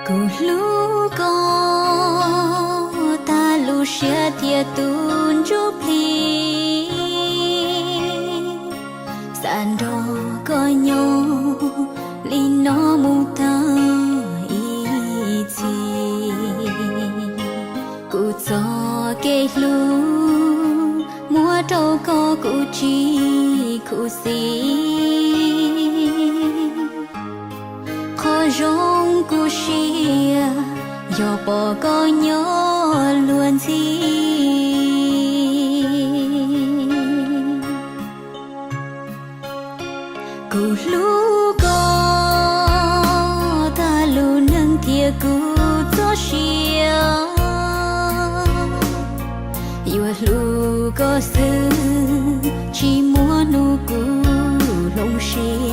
Kuv hlub koj tag lub siab thiab tus ntsuj plig, xav nrog koj nyob li no mus tag ib txhis. Kuv txoj kev hlub muab rau koj kuv tsis khuv xim. Qhov zoo kuv siab yog pom koj nyob luag ntxhi. Kuv hlub koj tag lub neej thiab kuv txoj sia, yuav hlub koj xwb tsis muaj hnub kuv hloov siab.